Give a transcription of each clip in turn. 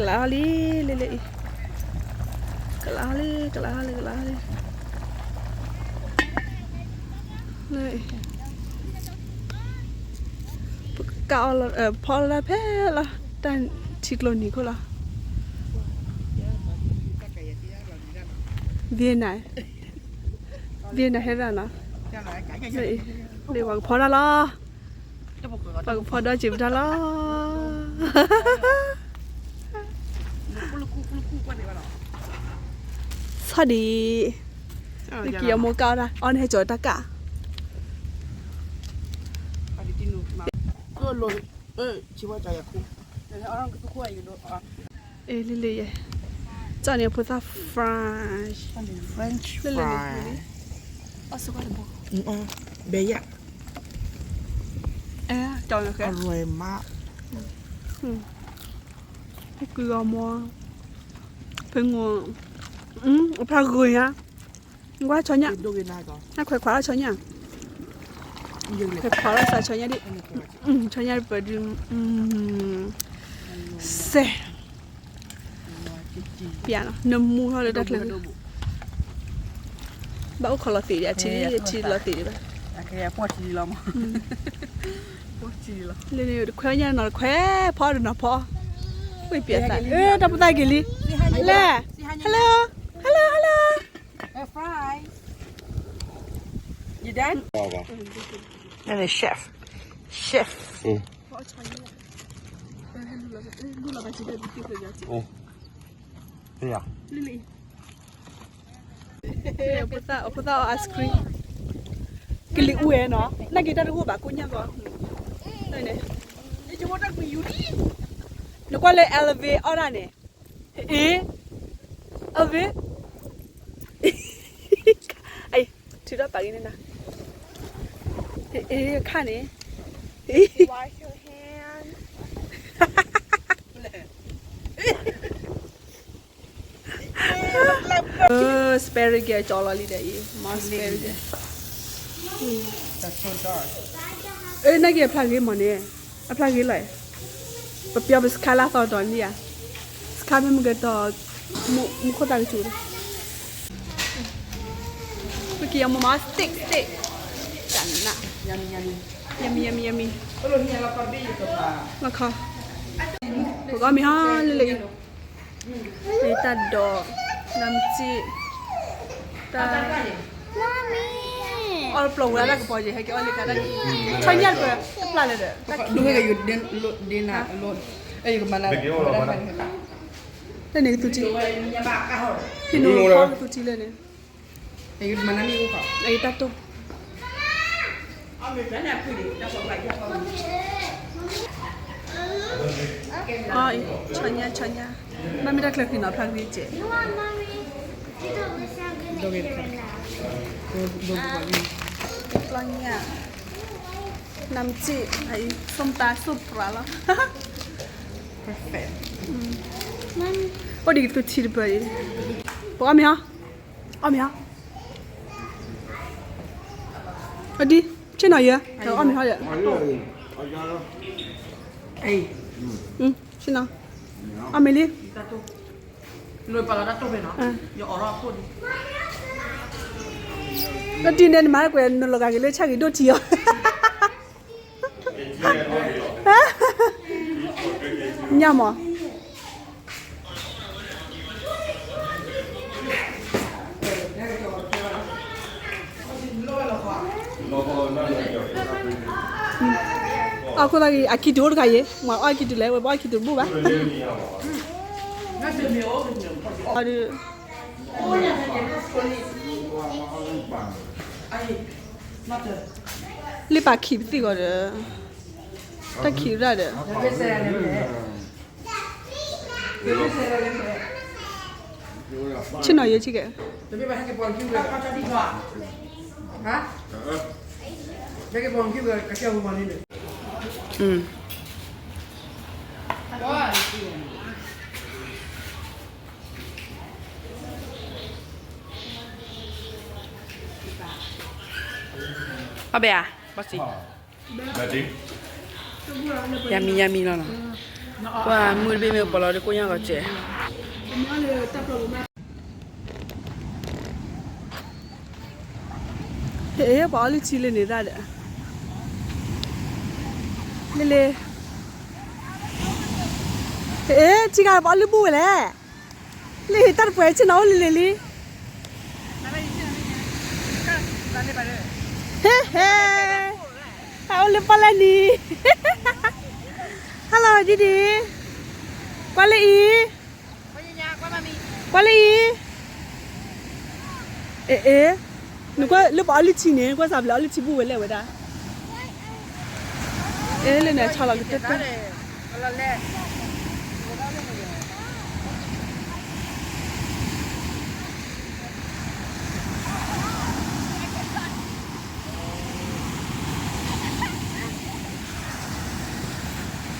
ကလးလံ, လံလံအံၤ, ကလးလံ, ကလးလံ, ကလးလံ, လၢ ကးအီၤလီၤ, ဖီလီၤတၢ်ဖဲလီၤ, တၢ်ထံကျိနံၤခိၣ်လီၤ, Vietnam, Vietnam ဟဲဒၣ်နီၤ, လၢပှၤကဖီတၢ်လီၤ, ပှၤကဖီဒီးစံးပတၢ်လီၤ, ဆီၣ်ဒံး, လၢက့ၤအမိၢ်ကးအီၣ်တၢ်, အီၣ်န့ၣ်ဟဲကၠီၤတၢ်ကး လံလံယဲ, ကၠီၣ်န့ၣ်အဖိသၣ် French, French fry, လံလံလံလံ, အီၣ်စ့ၢ်ကီးတဘိ, ဘဲယၣ်, အီၣ်စ့ၢ်ကီး, ဖဲကွံအီၤမီ, ဖဲငိ, အဖျါဂ့ၤညါ, ကွၢ်ဆီညၣ်, နခွဲးခွါလီၤဆီညၣ်, ခွဲးခွါလီၤစးဆီညၣ်ဒ်, ဆီညၣ်ပဒု, စဲး, ပျးလီၤ နမူထီၣ်လၢတၢ်ချၢ, ဘၣ်အိၣ်ခိးလီၤသ့ၣ်ဒံး, အထံထံလီၤသ့ၣ်ဒံးဘၣ်, လၢန့ၣ်တခွဲညၣ်နီၤတခွဲ, ဖီတနီၤဖီ, ဝံၣ်ပျးသး, တၢ်ဖိသၣ်က့ၤလံ, လဲၣ်, hello, hello, hello, fry, you done? န့ၣ် chef, chef, အဖိသၣ်အီၣ် ice cream, ကလံၤအူဝဲနီၤ, နာ်က့တၢ်တဂိၢ်ဘၣ်ကိညၢ်ဂီၤ, နကွၢ်လၢ Elevate အီၣ်ဒၣ်န့ၣ်, အ့, Elevate, ထုးထီၣ်ပာ်ဂ့ၤန့ၣ်နီၤ, အ့, ခါန့ၣ်, Wash your hand. Asparagus ကၠီလီၤလံဒီးအံၤ, မ့ၢ် asparagus, အၢ နာ်က့အဖျါဂ့ၤမးန့ၣ်, အဖျါဂ့ၤလီၤ, ပပျီပစခါလၢသီတီၤန့ၣ်ဧါ, စခါဖဲမုၢ်ကတီၤ, မူခိၣ်သၣ်ကစူၤ, ပက့ၤအီၤမ့ၢ် steak steak, တၢ်နး, yummy yummy yummy yummy, လီၤခီ, ပကအီၣ်မ့ၤဟီလၢလၢအံၤ, တၢ်ဒိး, နမစံၣ်, တၢ်, အီၣ်ပျီၢ်ဝဲဒၣ်ကပီၤယဲၢ် ဟဲက့ၤအီၣ်လၢခါတၢ်, ဆီညၣ်တပၢၢ်တပျၢ်လၢဒီး, တၢ်ခံ, တၢ်န့ၣ်ကသူထံ, ဖံနိဖီကသူထံလၢန့ၣ်, အတၢ်တိၢ်, ဆီညၣ်ဆီညၣ်, ဘၣ်မ့ၢ်တၢ်ချၢဃံနီၤဖျါဂ့ၤကဲး, ပျီညၣ်, နမစံၣ်, အံၤ ส้มตำ ဆိုးပြားလီၤ, အိၣ်ဒံးကသူထံတပၢၢ်အံၤ, ပအီၣ်မ့ၤဟီ, အီၣ်မ့ၤဟီ, အဒံ, ဆ့ၣ်နီၤယဲ, အီၣ်မ့ၤဟီယဲ, ဆ့ၣ်နီၤ, အီၣ်မ့ၤလံ, တၢ်တံၢ်န့ၣ် နမၤကွဲး နလီၤဂာ်က့ၤလၢဆၣ်ဂ့ၤဒိၣ်ထံအီၤ, ညၣ်မး အခိၣ်သးဂ့ၤ အခံတုၤအိၣ်တခါယဲ, မ့ၢ်အီၣ်ခံတုၤလဲၣ်, ဝဲဘၣ်အီၣ်ခံတုၤတဘူၣ်ဘၣ်, အဒုး လ့ပာ်ခံပသံၣ်ဂီၤဒီး, တၢ်ခံရၣ်ဒီး, ဆ့ၣ်နီၤယဲဆ့ကဲ, အဘဲဧါ, ဘၣ်စံး, ယမံၤယမံၤလီၤနီၤ, ကွၢ်မုၢ်တဘ့ၣ်မ့ၢ်ပှၤလီၤဒီးကိၣ်ညါဂီၤစဲး, ဟ့ၣ်ပှၤအီလုၢ်ထံလၢန့ၣ်သၣ်ဒီး, လ့လ့, ဟ့ၣ်ထံဂၤပှၤအီလုၢ်ဘူၣ်ဝဲလဲၣ်, လ့တၢ်တပှဲၤဆ့ၣ်နီၤအိၣ်လံလံလံ, ဟ့ၣ်ဟ့ၣ်, တၢ်အိၣ်လၢပီၣ်လဲၣ်နံၤ, hello ဒ်ဒံ, ကွၢ်လၢအံၤ ကွၢ်လၢအံၤ, အဲ အဲ, နကွၢ်လၢပှၤအီလုၢ်ထံန့ၣ် နကွၢ်စးဘျဲးအီလုၢ်ထံဘူၣ်ဝဲလဲၣ်ဝဲဒၣ်, အဲ လၢန့ၣ်ဆီလီၤကတၢၢ်တၢၢ် တ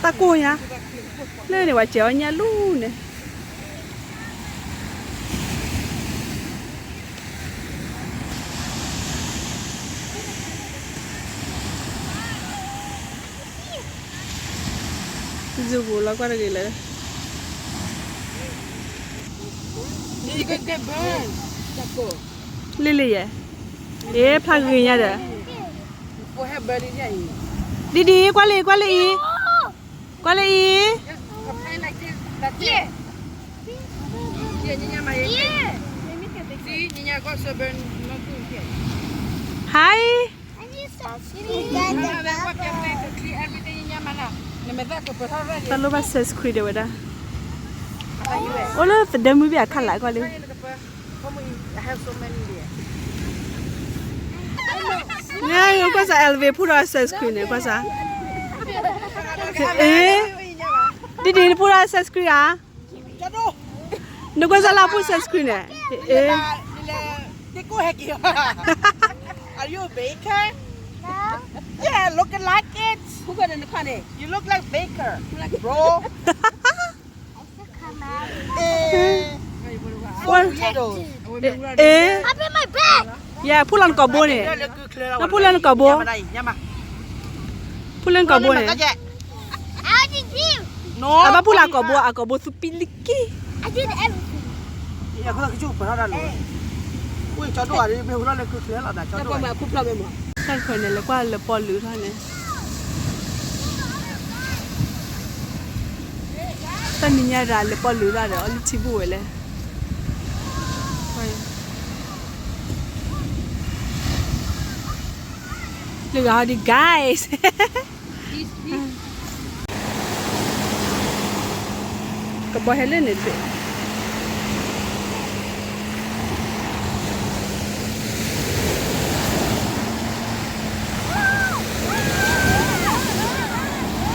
ၢ်ကိၢ်ညါ, လၢန့ၣ်ပှၤစဲးအီၣ်ညၣ်လူၤန့ၣ် ယိပူၤလီၤကွၢ်တဂ့ၤလၢ လ့လ့ယဲ, အ့ ဖျါဂ့ၤညါဒီး, ဒ်ဒံ ကွၢ်လၢအံၤ ကွၢ်လၢအံၤ, ကွၢ်လၢအံၤ, ဟါ, တၢ်လိၣ်ဘၣ် sunscreen ဒဲးဝဲဒၣ်, အိၣ်လၢသဒၢမုၢ်ဘ့ၣ်အခါလၢကွၢ်လံ ကွၢ်စး Elevate ဖှိၣ်ထီၣ် sunscreen န့ၣ် ကွၢ်စး, အ့, ဒ်ဒံ နဖှိၣ်ထီၣ် sunscreen ဧါ, နကွၢ်စးလၢဖှိၣ် sunscreen န့ၣ်, အ့, Are you a baker? Yeah, look like it. You look like baker, bro. အ့, ယဲ ဖှိၣ်လၢနကိာ်ဘိန့ၣ်, နဖှိၣ်လၢနကိာ်ဘိ, ဖှိၣ်လၢနကိာ်ဘိန့ၣ်, အဘၣ်ဖှိၣ်လၢအကိာ်ဘိ အကိာ်ဘိသူပံလံက့ၢ် တၢ်ခွဲးန့ၣ် လဲၤကွၢ်လၢပီၣ်လုာ်ထီၣ်န့ၣ်, တၢ်နံၤညါဒၣ်လၢပီၣ်လုာ်ထီၣ်ဒီး အီလုၢ်ထံဘူၣ်ဝဲလဲၣ်, လၢဂၤဟီဒံး guys ကဘီဟဲလၢန့ၣ်တဘ့ၣ်,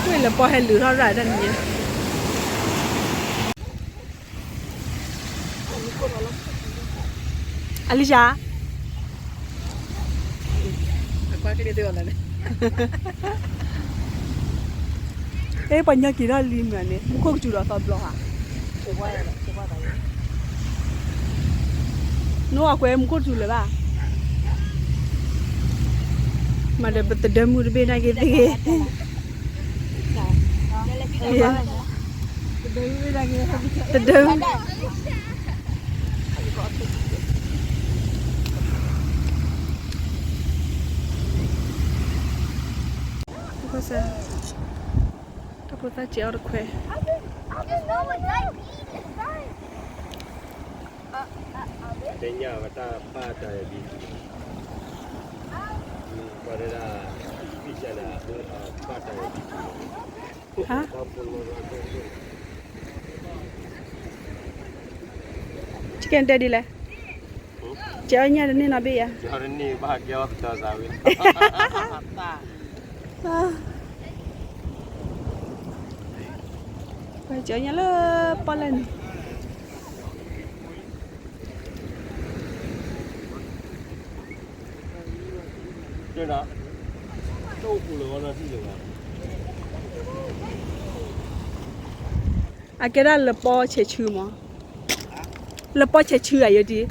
ဝ့ၢ်လၢပီၣ်ဟဲလုာ်ထီၣ်ရၣ်တၢ်နံၤညါ အလံၡါ, အဲပှၤညီက့ၤထီၣ်လံမးန့ၣ် မူခိၣ်ကစူၤဒီးသီဘျီဧါ, နအိၣ်အကွဲမူခိၣ်ကစူၤလၢၤဘၣ်, မၤဒီးပသဒၢမုၢ်တဘ့ၣ်နာ်က့ၤသ့ၣ်ဂ့ၤ တဒၢ, တၢ်ဖိသၣ်စဲးအီၣ်တခွဲ, ဟါ, chicken daddy လဲၣ်, စဲးအီၣ်ညၣ်တန့ၢ်နီတဘ့ၣ်ယၤ, စဲးအီၣ်ညၣ်လၢပီၣ်လဲၣ်န့ၣ် အကဲဒၣ်လပီဆဲးဆူမး, လပီဆဲးဆူဂၤယဲဒ်,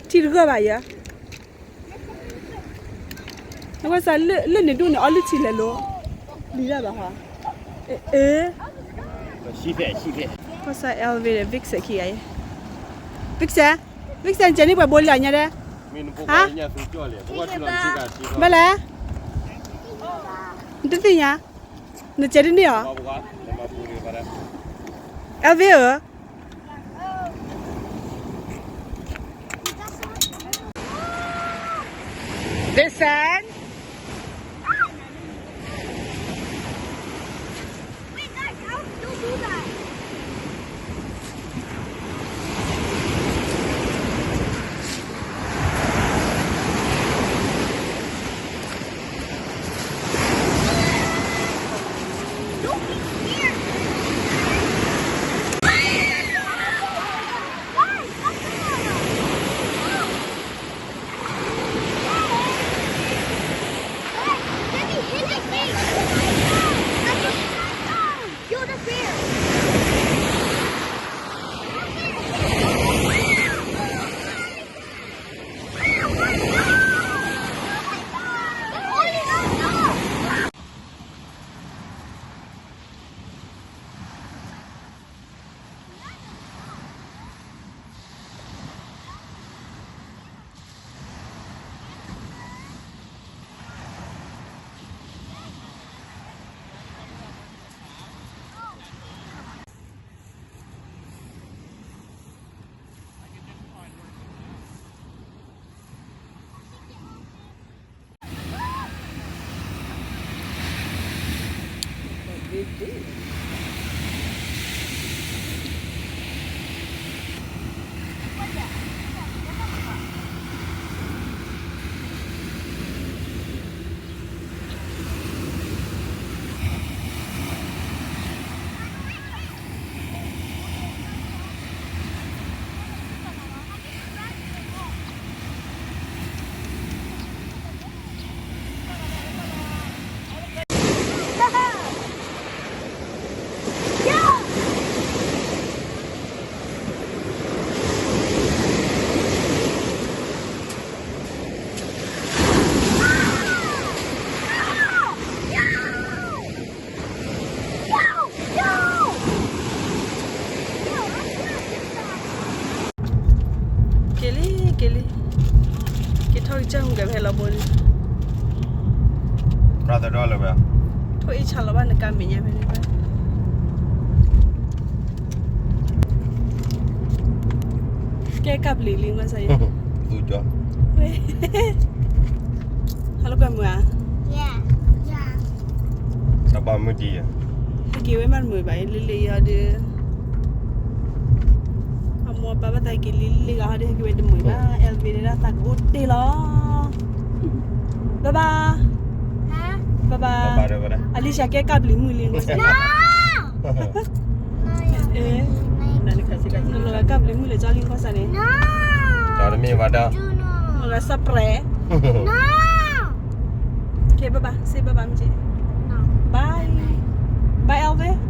ထံတဂၢၢ်ဘၣ်ယဲ, နကွၢ်စးလၢန့ၣ်ဒူၣ်န့ၣ် အီလုၢ်ထံလဲၤလိၤ, လံၤဒၣ်ဘၣ်ဟီ, အ့, ကီၢ်ဆၣ် Elevate ဒီး Vixen ခံဂၤအံၤ, Vixen, Vixen နစဲးန့ၢ်ပှဲၤဘိလံလီၤညါဒီး, ဟါ, မ့ၢ်လဲၣ်, နတသ့ၣ်ညါ, နစဲးတန့ၢ်အီၤ, Elevate ဧၢ Vixen. Wait, guys, how do you do that? Don't be scared. Guys, that's the one.က့ၤလံ က့ၤလံ, က့ၤထီၣ်ကစၢ်မူကဲဖဲလီၤဘိန့ၣ်, ထိၣ်အ့ၣ်ဆါလီၤဘၣ်နကါမဲာ်ညါဖဲန့ၣ်ဘၣ်, ကဲကၢ်ပျံၤလံကွၢ်စၢ်ယဲ, ဟဲလီၤပှဲၤမုာ်ဧါ, ဘၣ်မုာ်ဒံးဧါ, ဟဲက့ၤဝဲမးတမုာ်ဘၣ် လံလံယီၤဒီး အမိၢ်အပၢ်ဘၣ်သးက့ၤလံလံဂၤဟီဒီး ဟဲက့ၤဝဲတမုာ်ဘၣ် Elevate ဒၣ်သးကအိၣ်တ့ၢ်လီၤ, bye bye, bye bye, Alicia ကဲကၢ်ပျံၤမုာ်လံကွၢ်စၢ်, ကၢ်ပျံၤမုာ်လၢကၠီလံကွၢ်စၢ်န့ၣ်, တမ့ၢ်ဘၣ်ဒီး, မုာ်လၢ surprise, ကဲ bye bye, say bye bye မ့ၢ်က့, bye, bye Elevate.